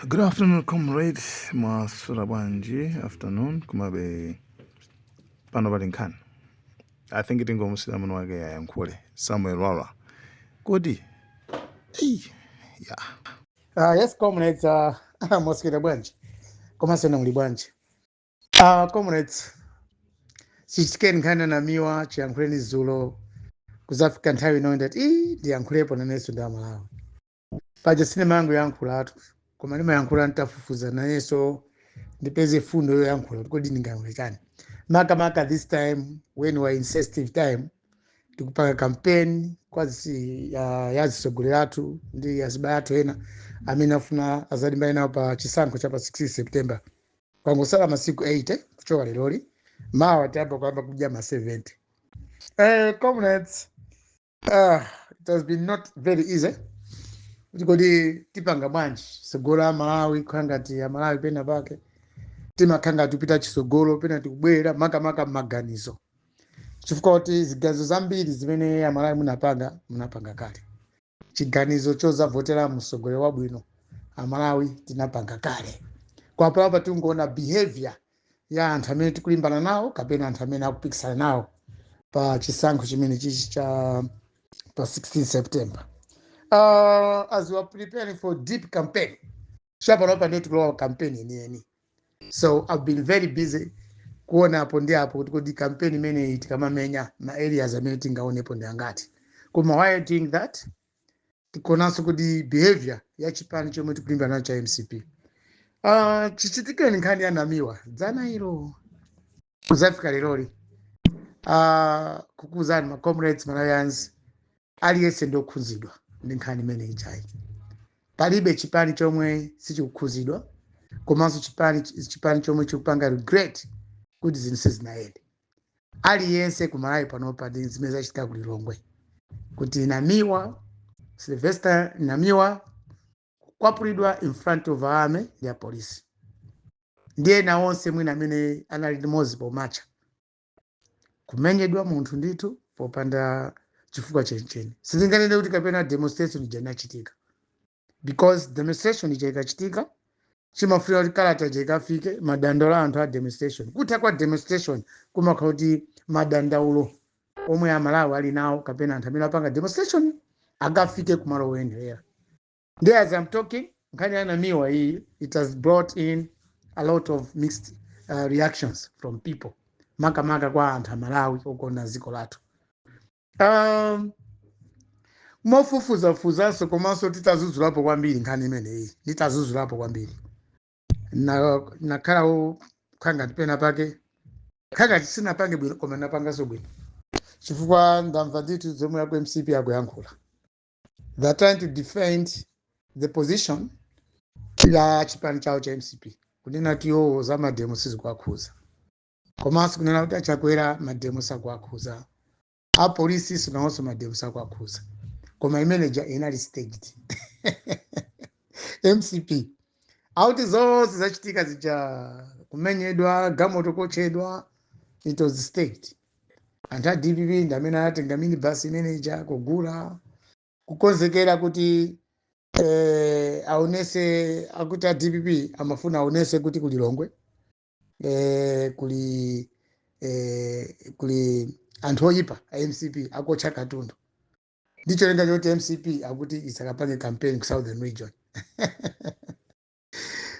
Good afternoon, comrade. Mwaswera bwanji? Afternoon. Kumabe pano pali nkhani. I think tingomusira muno wake yayankhule. Samuel Lwara. Kodi? Ei, yeah. Yes, comrades, mwaswera bwanji? Komanso muli bwanji? Comrades, chichitikeni nkhani ya Namiwa chiyankhuleni dzulo, kuzafika nthawi ino ndati ii ndiyankhulepo nanenso ndi Amalawi. Paja sindimangoyankhulatu, koma ndimayankhula ntafufuza nanenso ndipeze fundo yoyankhula kuti kodi ndingayankhule chani. Makamaka this time when we are in sensitive time, tikupanga campaign kwa ya zisogolero athu ndi azibale athu ena amene afuna azalimbane nawo pa chisankho cha pa 16 September. Kwangosala masiku 8 kuchoka leroli, mawa tiyamba kuyamba kudya ma 70. Comrades, it has been not very easy kuti kodi tipanga bwanji tsogolo la Malawi. Kukhala ngati Amalawi pena pake timakhala ngati kupita chitsogolo, pena tikubwerera, makamaka m'maganizo, chifukwa kuti ziganizo zambiri zimene Amalawi munapanga, munapanga kale. Chiganizo chozavotera mtsogoleri wabwino Amalawi tinapanga kale. Kwapapa tingoona behavior ya anthu amene tikulimbana nawo kapena anthu amene akupikisana nawo pa chisankho chimene chichi cha pa 16 September, as we are preparing for deep campaign. Chapanopa ndiye tikulowa campaign yeniyeni, so I've been very busy kuona apo ndi apo kuti kodi campaign imeneyi tikamamenya, ma areas amene tingaonepo ndi angati. Koma while doing that, tikuonanso kuti behavior ya chipani chomwe tikulimbana nacho cha MCP. Chichitikeni nkhani ya Namiwa dzana ilo kuzafika leroli, kukuuzani ma comrades, Malawians, aliyense ndiokhuzidwa ndi nkhani imene ijayi. Palibe chipani chomwe sichikukhuzidwa, komanso chipani chomwe chikupanga regret kuti zinthu sizinayende. Aliyense kumalawi panopa ndi zimene zachitika ku Lilongwe, kuti Namiwa, Sylvester Namiwa, kukwapulidwa in front of army ndi apolisi ndi ena onse mwina amene anali limodzi pomacha, kumenyedwa munthu ndithu popanda chifukwa chenicheni. Sindinganene kuti kapena demonstration ija inachitika, because demonstration ija ikachitika chimafunika kuti kalata ija ikafike, madandaulo a anthu a demonstration. Kutha kwa demonstration kumakhala kuti madandaulo omwe Amalawi ali nawo kapena anthu amene apanga demonstration akafike kumalo oyenera. Ndi as I'm talking, nkhani ya Namiwa iyi, it has brought in a lot of mixed reactions from people, makamaka kwa anthu Amalawi okonda dziko lathu. Mofufuzafuzanso komanso titazuzulapo kwambiri nkhani imeneyi, nditazuzulapo kwambiri, nakhalawo khangati pena pake khangati sinapange bwino, koma napanganso bwino, chifukwa ndamva ndithu zomwe aku MCP akuyankhula. They are trying to defend the position ya chipani chawo cha MCP, kunena kuti iwowo za mademo sizikuwakhuza, komanso kunena kuti aChakwera mademo sakuwakhuza, apolisi sinawonso mademo sakuwakhuza, koma imeneja inali staged. MCP auti zonse zachitika zija, kumenyedwa, gamoto kochedwa, it was staged. Anthu a DPP ndi amene anatenga minibus imeneja kugula, kukonzekera kuti aonese. Akuti a DPP amafuna aonese kuti kulilongwe kuli anthu oyipa a MCP akotcha katundu, ndi cholinga choti MCP akuti isakapange campaign ku Southern Region.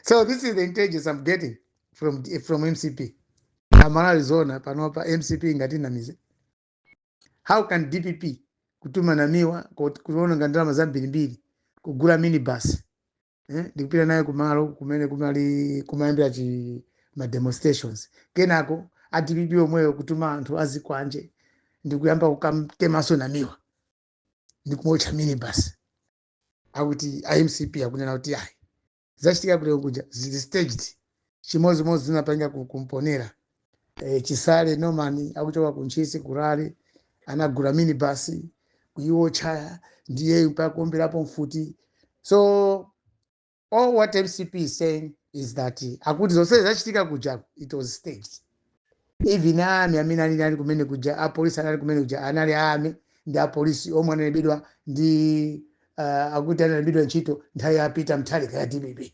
So this is the intelligence I'm getting from MCP. Amalawi, zona panopa MCP ngatinamize? How can DPP kutuma Namiwa kuononga ndalama zambirimbiri kugula minibus, ndikupita naye kumalo kumene kumali kumayambira chi ma demonstrations, kenako a DPP omweyo kutuma anthu azikwanje ndikuyamba kukamtemaso Namiwa ndikumotcha minibus? Akuti iMCP akunena kuti ayi, zachitika kulero kuja zili staged, chimodzimodzi zinapanga kumponera Chisale Norman akuchoka kuNtchisi kurali, anagula minibus kuiwotcha, ndiye mpaka kuomberapo mfuti. So all what MCP is saying is that akuti zonse zachitika kuja, it was staged. Even army amene ali kumene kuja, apolisi anali kumene kuja, anali army ndi apolisi omwe analembedwa ndi akuti analembedwa ntchito nthawi yapita Mutharika ya DPP.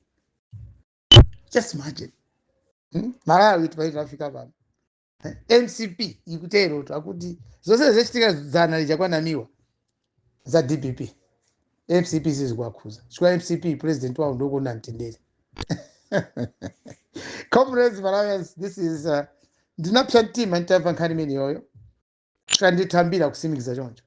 Just imagine, Malawi tipaiti tafika pano. MCP ikutero akuti zonse zachitika dzana lija kwa Namiwa za DPP, MCP sizikuwakhuza chifukwa MCP president wawo ndokonda mtendere. Comrades, Malawians, this is ndinapsa mtima nditamva nkhani imeneyoyo, chikandithambira kusimikiza choncho.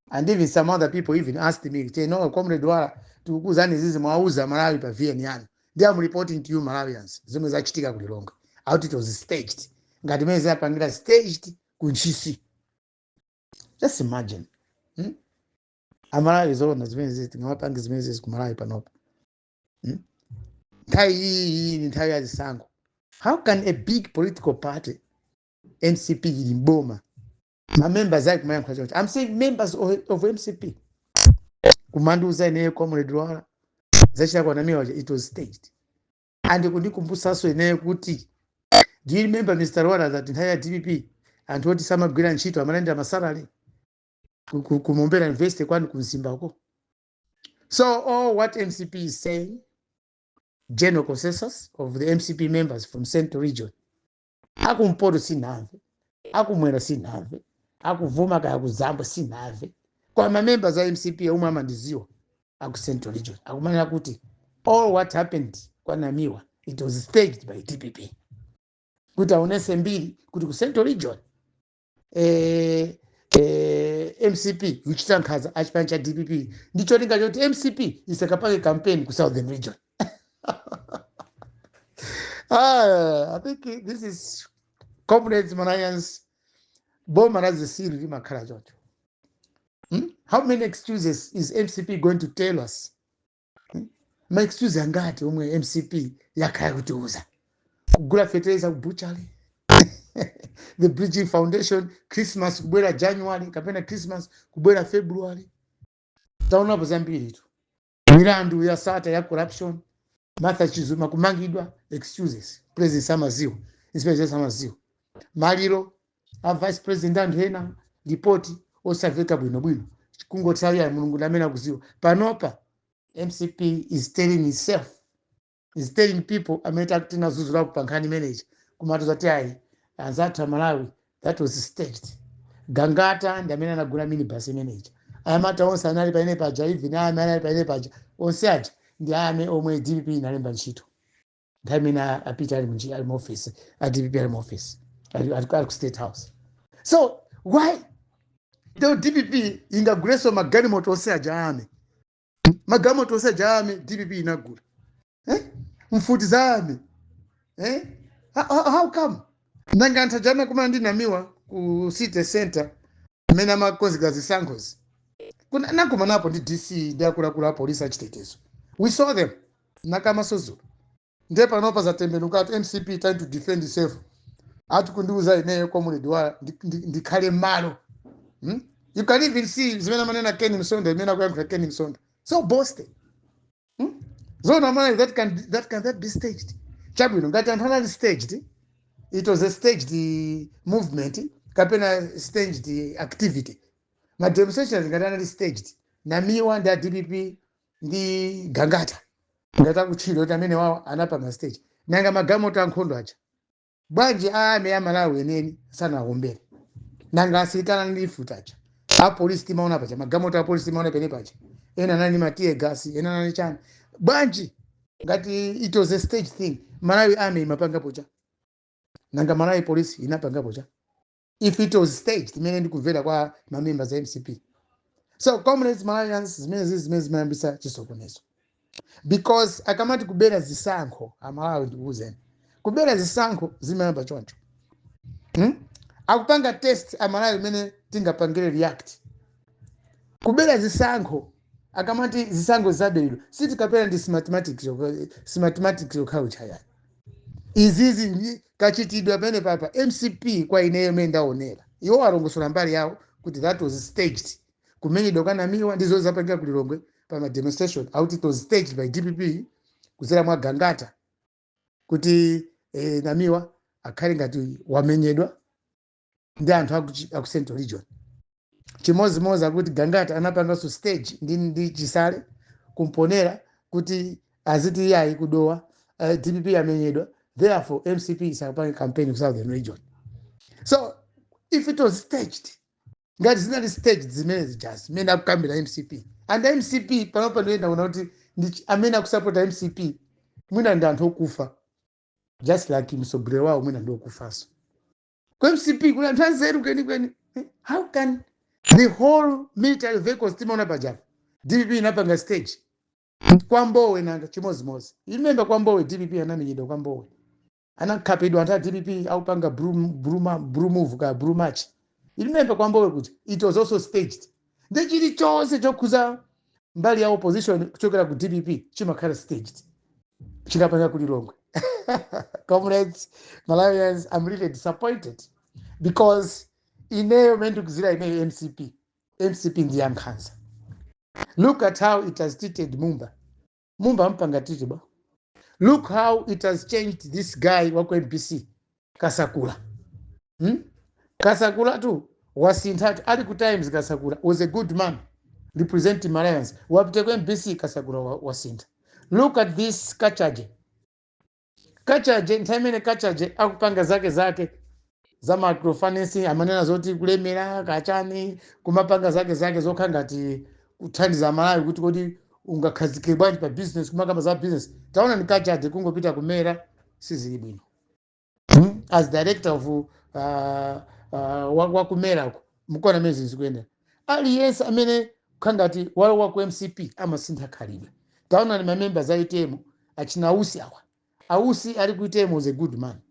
And even some other people even asked me, say, "No, Comrade Wala, tikukuuzani zizi, mwauza Malawi pa VN yanu." Ndi am reporting to you Malawians zomwe zachitika kuLilongwe out. It was staged ngati mene zinapangira staged ku Ntchisi. Just imagine, Amalawi, zoona zimene zizi tingamapange zimene zizi ku Malawi panopa, Nthawi iyi ni nthawi ya zisankho. How can a big political party, MCP, ili mboma, ma members ake kumayankhula choncho? I'm saying members of MCP kumandiuza ineyo, "Comrade Wala, zachita kwa Namiwa, it was staged." And kundikumbusanso ineyo kuti, "Do you remember, Mr Lwara, that nthawi ya DPP anthu oti samagwira ntchito amalandira ma salary ku Mombera University kwanu ku Mzimbako?" So all what MCP is saying, general consensus of the MCP members from Central Region, akumpoto sinamve, akumwera sinamve, akuvuma kaya kuzambwe sinamve, kwa ma members a MCP omwe amandiziwa aku Central Region akumanena kuti all what happened kwa Namiwa, it was staged by DPP kuti aonese mbiri kuti ku Central Region MCP ikuchita nkhanza achipani cha DPP, ndicho linga choti MCP isakapange campaign ku Southern Region. Ah, I think this is, comrades, Malawians, boma la zisilu limakhala choncho. How many excuses is MCP going to tell us? Ma excuse angati omwe MCP yakhala kutiuza? Kugula fertilizer ku butchery, the Bridging Foundation, Christmas kubwera January kapena Christmas kubwera February. Taonapo zambiri tu. Milandu ya Sata ya corruption, Martha Chizuma kumangidwa, excuses, President samaziwa, Inspector samaziwa. Maliro a Vice President, anthu ena ripoti osamveka bwinobwino, kungotsalira Mulungu amene akuziwa. Panopa MCP is telling itself, is telling people amene tinazuzulapo pa nkhani imeneyi, kumati zati ayi, anzathu Amalawi, that was staged. Gangata ndi amene anagula minibus imeneyi. Ayamata onse anali paene paja, even ame anali paene paja, onse aja ndi ame omwe DPP inalemba ntchito nthawi imene apita ali mu office a DPP, ali mu office, ali ku State House. So why the DPP ingaguleso magalimoto onse aja ame? Magalimoto onse aja ame DPP inagula, eh? Mfuti za ame, eh? How come? Nanga anthu aja anakumana ndi Namiwa ku city center mmene amakonzekera zisankhozi, nakumanapo ndi DC ndi akuluakulu a polisi achitetezo. We saw them nakamasozolo. Ndiye panopa zatembenuka ati MCP trying to defend itself, ati kundiuza ineyo, Comrade Wala, ndikhale malo, You can even see zimene amanena Ken Msonda, imene akuyankhula Ken Msonda, so boasted, Zona amana that can that be staged? Chabwino, ngati anthu anali staged, it was a staged movement kapena staged activity, ma demonstrations ngati anali staged, Namiwa ndi a DPP ndi Gangata ngati akutchira kuti amene wawo anapanga stage, nanga magalimoto ankhondo aja bwanji aame Amalawi eneni sanawombere? Nanga asilikali anali mfuti aja, apolisi timaona paja, magalimoto apolisi timaona pene paja, ena anali ma tear gas, ena anali chani? Bwanji ngati it was a stage thing, Malawi Army imapangapo cha? Nanga Malawi Police inapangapo cha if it was staged, imene ndikumvera kwa ma members a MCP? So comrades, Malawians, zimene zizi zimene zimayambisa chisokonezo, because akamati kubera zisankho, Amalawi, ndikuwuzeni, kubera zisankho zimayamba choncho, Akupanga test Amalawi imene tingapangire react. Kubera zisankho, akamati zisankho zaberedwa, sitikapera ndi Smartmatic yokhawo chayani. Izizi kachitidwe pamene papa MCP kwa ineyo imene ndaonera, iwo alongosola mbali yawo kuti that was staged, kumenyedwa kanamiwa ndizo zapangika kuLilongwe pa ma demonstration, auti it was staged by DPP kudzera mwa Gangata kuti Namiwa akhale ngati wamenyedwa ndi anthu aku Central Region. Chimodzimodzi akuti Gangata anapanganso stage ndi Chisale kumponera kuti aziti iyayi kudowa. DPP yamenyedwa, therefore MCP isapange campaign ku Southern Region. So if it was staged, ngati zinali staged zimene zijas zimene akukambira MCP, and MCP panopa ndiyenda kuona kuti amene akusapota MCP mwina ndi anthu okufa, just like mtsogoleri wawo mwina ndi okufanso. Ku MCP kuli anthu anzeru kwenikweni. How can the whole military vehicles timaona pajapo DPP inapanga stage kwambowe? Nanga chimozimozi, you remember kwambowe, DPP anamenyedwa kwambowe, anakhapidwa anthu a DPP akupanga blue move ka blue march. You remember kwambowe kuti it was also staged. Ndi chilichonse chokhuza mbali ya opposition kuchokera ku DPP chimakhala staged chikapanga kulilongwe. Comrades, Malawians, I'm really disappointed because ineyo mene ndikuzira ineyo MCP, MCP ndi yankhanza. Look at how it has treated Mumba. Mumba mpanga treat ba. Look how it has changed this guy waku MBC, Kasakula, Kasakula tu wasintha tu. Ali ku Times Kasakula was a good man representing Malawians. Wapita ku MBC Kasakula wasintha. Look at this Kachaje. Kachaje, nthawi imene Kachaje akupanga zake zake za microfinancing, amanena zoti kulemera kachani, kumapanga zake zake zokha ngati kuthandiza Malawi kuti kodi ungakhazike bwanji pa business, kumakamba za business. Taona ni Kachaje kungopita kumera, sizili bwino, As director of wakumerako, mukuona amene zinthu zikuyendera. Aliyense amene khangati walowa ku MCP amasintha khalidwe. Taona ni mamembers a UTM, achina Ausi awa. Ausi ali ku UTM was a good man.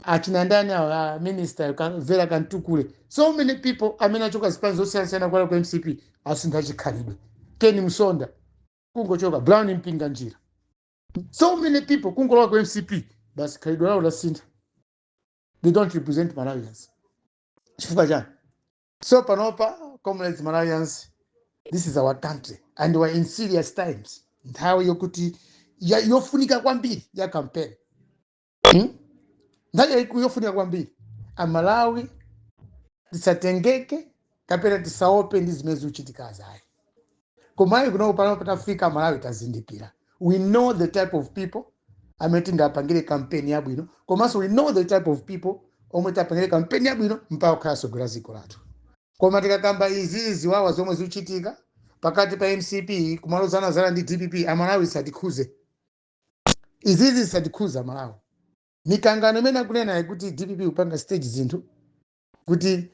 Achina ndani awa, minister Vera Kantukule, so many people amene achoka zipani zosiyanasiyana kwala ku MCP asintha chikhalidwe. Ken Msonda kungochoka, Brown Mpinga Njira, so many people kungolowa ku MCP basi khalidwe lawo lasintha. They don't represent Malawians. Chifukwa chani? So panopa, comrades, Malawians, this is our country and we're in serious times, nthawi yokuti yofunika kwambiri ya campaign, Nthawi yofunika kwambiri. Amalawi, tisatengeke kapena tisaope ndi zimene zikuchitikazi ayi. Komayi kuno pano patafika Malawi tazindikira. We know the type of people amene tingapangire campaign yabwino, komanso we know the type of people omwe tapangire campaign yabwino mpaka kukhala sogolera dziko lathu. Koma tikakamba izi ziwawa zomwe zikuchitika pakati pa MCP kumalozanazana ndi DPP, Amalawi, isatikhuze izizi, zisatikhuza Malawi. Mikangano imene akunena kuti DPP kupanga stage zinthu kuti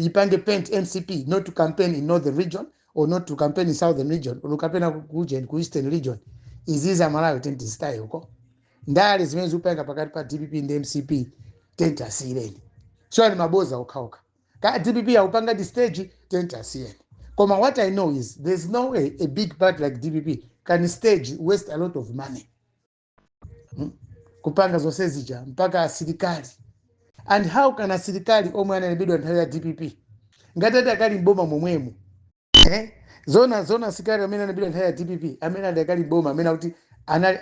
ipange paint MCP not to campaign in Northern Region or not to campaign in Southern Region or kapena ku Eastern Region, izizi Amalawi tentizitayi uko. Ndale zimene zikupanga pakati pa DPP ndi MCP tenti asiyireni. So ali maboza okhaokha ka DPP akupanga di stage, tenti asiyeni. Koma what I know is there's no way a big party like DPP can stage, waste a lot of money, Kupanga zonse zija mpaka asilikali. And how can asilikali omwe analembedwa nthawi ya DPP ngati ati akali mboma momwemo, eh? Zona zona asilikali amene analembedwa nthawi ya DPP amene ali akali mboma, amene akuti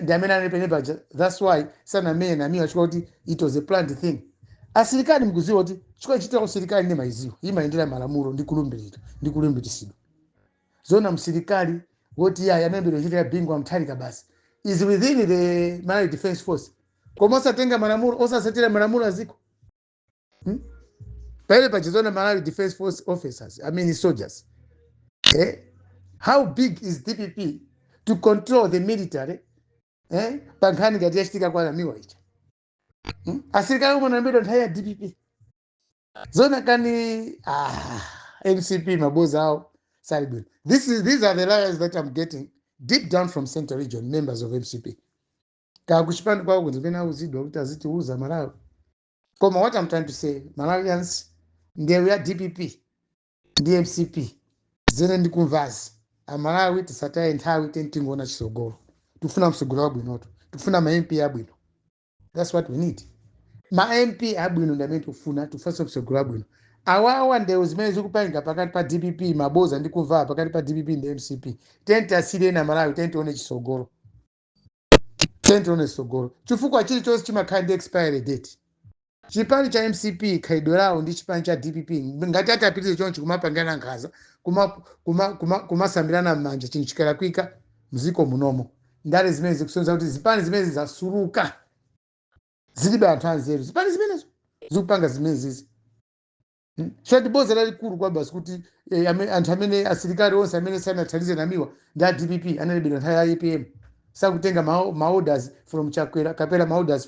ndi amene anali pene paja, that's why sanamene namiwa, chifukwa kuti it was a planned thing. Asilikali mkuziwa kuti chifukwa chitira usilikali ndi maiziwa imayendera malamulo ndi kulumbirira ndi kulumbiritsidwa. Zona msilikali woti iye analembedwa ntchito ya Bingu wa Mutharika basi is within the Malawi Defense Force, koma osatenga malamulo, osasatira malamulo aziko, Pale pachizona Malawi Defense Force officers, I mean soldiers, eh? How big is DPP to control the military, eh? Pankhani ngati yachitika kwa Namiwa icha, Asilikali omwe analembedwa nthawi ya DPP, zona kani? Ah, MCP maboza awo sali bwino. These are the lies that I'm getting deep down from Central Region members of MCP. Kakuchipani kwawo zimene auzidwa kuti azitiuza Malawi. Koma what I'm trying to say, Malawians, ndewu ya DPP ndi MCP zene ndikumvazi, Amalawi, tisataye nthawi, tingoona chisogolo. Tikufuna msogolo wabwinoto, tikufuna ma MP abwino. That's what we need, ma MP abwino ndi amene tikufuna. Tikufunanso msogolo wabwino. Awawa ndewu zimene zikupanga pakati pa DPP, maboza ndi kumva pakati pa DPP ndi MCP, tenti asiyeni Amalawi, tentione chisogolo, tentione chisogolo, chifukwa chilichonse chimakhala ndi expiry date. Chipani cha MCP khalidwe lawo ndi chipani cha DPP, ngati atapitirize chonchi kumapangana nkhanza, kumasambirana m'manja, chinthu chikalakwika mziko munomo. Ndale zimene zikusonyeza kuti zipani zimene zasuluka, zilibe anthu anzeru. Zipani zimenezo zikupanga zimene zizi chati boza lalikulu kwa basi kuti anthu amene, asilikali onse amene sanathandize Namiwa ndi a DPP, analembedwa nthawi ya APM, sakutenga ma orders from Chakwera kapena ma orders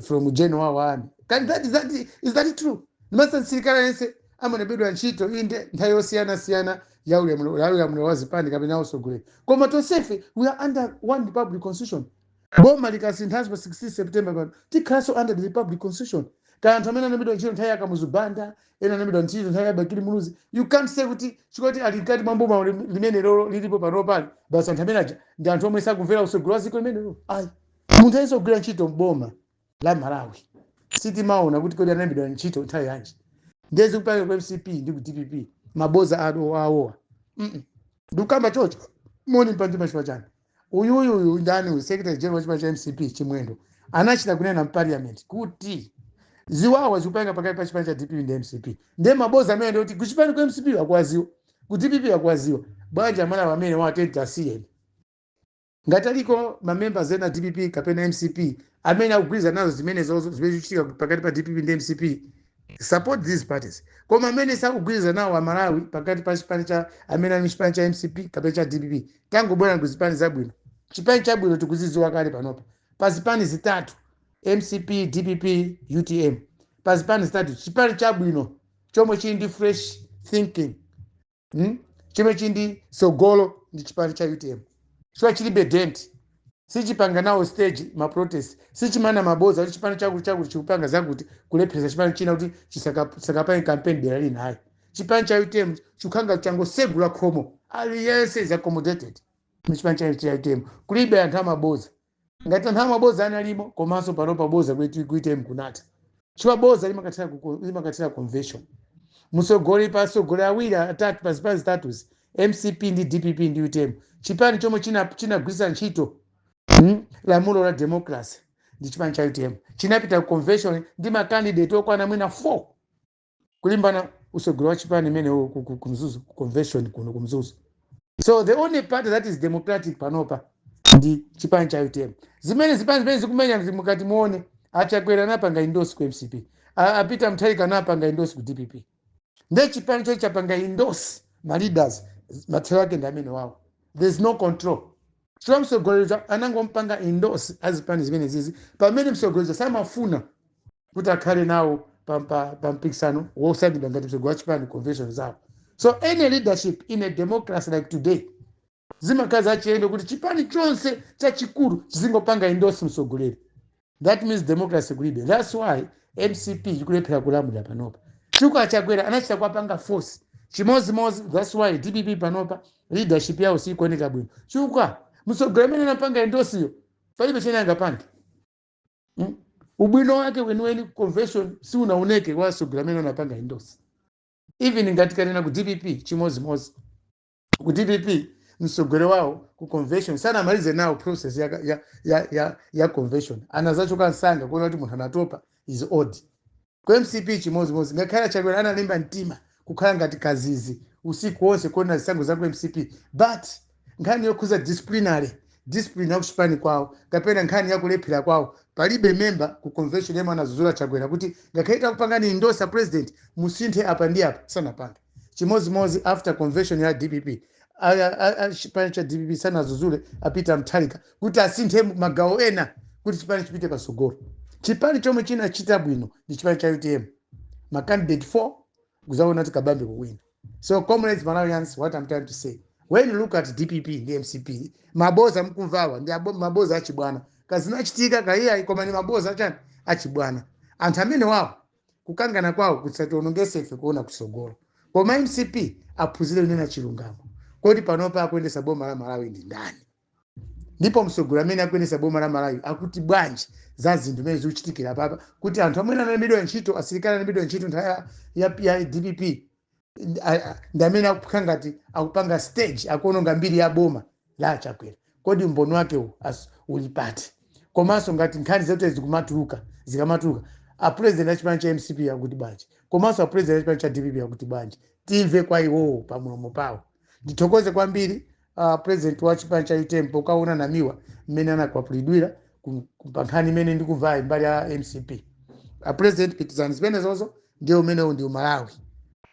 from general wa army. Can that, is that, is that true? Ndimasa msilikali aliyense amalembedwa ntchito inde nthawi yosiyanasiyana ya ulamuliro wa zipani kapena usogoleri, koma tonsefe we are under one republic constitution. Boma likasinthanso pa 16 September pano, tikhalanso under the republic constitution. Kaya anthu amene analembedwa ntchito nthawi ya Kamuzu Banda, ena analembedwa ntchito nthawi ya Bakili Muluzi, you can't say kuti chikoti ali mkati mwa boma limene lolo lilipo pano pali basi anthu amene aja ndi anthu omwe sakumvera usogolo wa dziko limenelo. Ayi, munthu ayense kugwira ntchito mboma la Malawi, sitimaona kuti kodi analembedwa ntchito nthawi yanji. Ndezi kupanga ku MCP ndi ku DPP maboza ado awowa. Ndikukamba chocho moni mpandima chifukwa chani? Uyuyuyu ndani uyu, secretary general wa chipani cha MCP, Chimwendo, anachita kunena m'parliament kuti ziwawa zikupanga pakati pa chipani cha DPP ndi MCP. Ndiye maboza amene ndikuti kuchipani ku MCP akuwaziwa, ku DPP akuwaziwa. Bwanji amene amene watenti asiyeni? Ngati aliko mamembers ena DPP kapena MCP amene akugwirizana nazo zimene zozo zimene zikuchitika pakati pa DPP ndi MCP, support these parties. Koma amene sakugwirizana nawo, Amalawi, pakati pa chipani cha amene ali chipani cha MCP kapena cha DPP, tangobwera ku zipani zabwino. Chipani chabwino tikuzidziwa kale panopa pa zipani zitatu, MCP, DPP, UTM. Pa zipani zitatu, chipani chabwino chomwe chili ndi fresh thinking, Chomwe chili ndi sogolo ndi chipani cha UTM, chifukwa chilibe dent, sichipanga nawo stage ma protest, sichimana maboza kuti chipani chakuti chakuti chikupanga zakuti kulepheresa chipani china kuti chisakapange campaign dera lina. Ayi, chipani cha UTM chikukhanga changosegula khomo, aliyense is accommodated. Muchipani cha UTM kulibe anthu amaboza. Ngati anthu amaboza analimo, komanso panopa boza ku UTM kunatha, chifukwa boza limakathira convention. Msogoli pa asogoli awiri atatu pa zipani zitatuzi, MCP ndi DPP ndi UTM, chipani chomwe chinagwiritsa ntchito lamulo la democracy ndi chipani cha UTM. Chinapita ku convention ndi macandidate okwana mwina 4 kulimbana usogolo wa chipani imene ku Mzuzu, ku convention kuno ku Mzuzu. So the only party that is democratic panopa ndi chipani cha UTM. Zimene zipani zimene zikumenya, mukati muone, aChakwera anapanga endorse ku MCP, aPeter Mutharika anapanga endorse ku DPP. Nde chipani cho chapanga endorse ma leaders, mathero ake ndi amene wawo. There's no control chifukwa mtsogoleri anangompanga endorse azipani zimene zizi, pamene mtsogoleri samafuna kuti akhale nawo pa mpikisano wosankhidwa ngati mtsogoleri wa chipani convention zawo. So any leadership in a democracy like today, zimakhala zachiyendo kuti chipani chonse chachikulu chizingopanga endorse mtsogoleri. That means democracy kulibe. That's why MCP ikulephera kulamulira panopa, chifukwa aChakwera anachita kuwapanga force chimozimozi. That's why DPP panopa leadership yawo sikuoneka bwino, chifukwa mtsogoleri amene anapanga endorseyo palibe chene angapange. Ubwino wake weniweni convention siunaoneke kwa atsogoleri amene anapanga endorse. Even ngati kanena ku DPP chimozimozi, ku DPP mtsogoleri wawo ku convention sanamalize nawo process ya convention, anazachoka msanga kuona kuti munthu anatopa, is old. Ku MCP chimozimozi, ngakhale Chakwera analimba mtima kukhala ngati kazizi usiku wonse kuona zisankho za ku MCP, but nkhani yokhuza disciplinary, discipline yakuchipani kwawo kapena nkhani yakulephera kwawo, palibe member ku convention yemwe anazuzula Chakwera kuti ngakhale takupangani endorse president, musinthe apa ndi apa. Sanapange. Chimozimozi after convention ya DPP, chipani cha DPP sanazuzule aPeter Mutharika kuti asinthe magawo ena kuti chipani chipite pasogolo. Chipani chomwe chinachita bwino ndi chipani cha UTM, macandidate 4 kuzaona kuti Kabambe kuwina. So comrades, Malawians, what I'm trying to say, when you look at DPP ndi MCP, maboza mkumvawa ndi maboza achibwana. Kazinachitika kaiyayi, koma ni maboza achani? Achibwana. Anthu amene wawo kukangana kwawo kusationongese ife kuona kusogolo. Koma MCP aphunzire kunena chilungamo. Kodi panopa akuyendesa boma la Malawi ndi ndani? Ndipo msogolo amene akuyendesa boma la Malawi akuti bwanji za zinthu zimene zikuchitikira papa, kuti anthu amene analembedwa ntchito, asilikali analembedwa ntchito nthawi ya DPP, ndi amene akukhala ngati akupanga stage, akuononga mbiri ya boma la Chakwera? Kodi umboni wake uli pati? Komanso ngati nkhani zote zikumatuluka, zikamatuluka, apresident a chipani cha MCP akuti bwanji? Komanso apresident a chipani cha DPP akuti bwanji? Timve kwa iwowo pamulomo pawo. Ndithokoze kwambiri. President wa chipani cha UTM pokaona Namiwa mmene anakwapulidwira pa nkhani imene ndikumvayi mbali ya MCP. A president, pitizani zimenezozo, ndiye umenewu ndi Umalawi,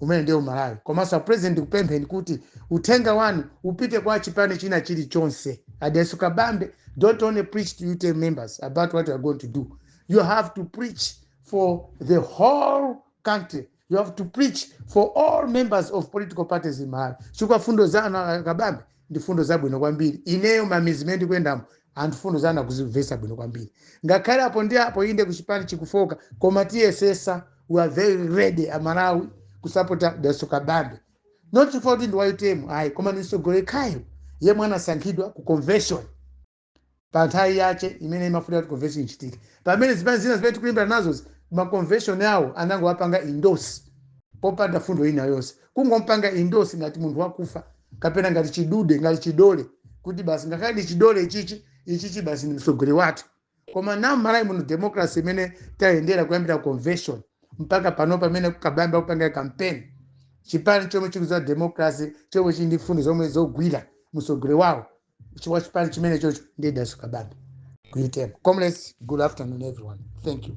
umene ndiye Umalawi. Komanso a president, ndikupempheni kuti uthenga wanu upite kwa chipani china chilichonse. A Dalitso Kabambe, don't only preach to UTM members about what you are going to do. You have to preach for the whole country. You have to preach for all members of political parties in Malawi, chifukwa fundo zanu, Kabambe, ndi fundo zabwino kwambiri. Ineyo mamizi imene ndikuyendamo, anthu fundo zanu akuzimvesa bwino kwambiri, ngakhale apo ndi apo inde kuchipani chikufoka, koma tiyesesa. We are very ready, Amalawi, kusapota Dalitso Kabambe, not chifukwa kuti ndi wa UTM ayi, koma ndi mtsogoleri khayo yemwe anasankhidwa ku convention pa nthawi yache imene imafunika kuti convention ichitike, pamene zipani zina zimene tikulimbana nazo ma convention yawo anangowapanga endorse popanda fundo ina yonse, kungompanga endorse ngati munthu wakufa kapena ngati chidude, ngati chidole, kuti basi, ngakhale ndi chidole ichichi, ichichi basi ndi mtsogoleri wathu. Koma na Malawi muno, democracy imene tayendera kuyambira convention mpaka pano pamene Kabambe akupanga campaign, chipani chomwe chikuza democracy, chomwe chili ndi fundo zomwe zogwira mtsogoleri wawo wa chipani chimene chocho, ndiye Dalitso Kabambe ku UTM. Comrades, good afternoon everyone, thank you.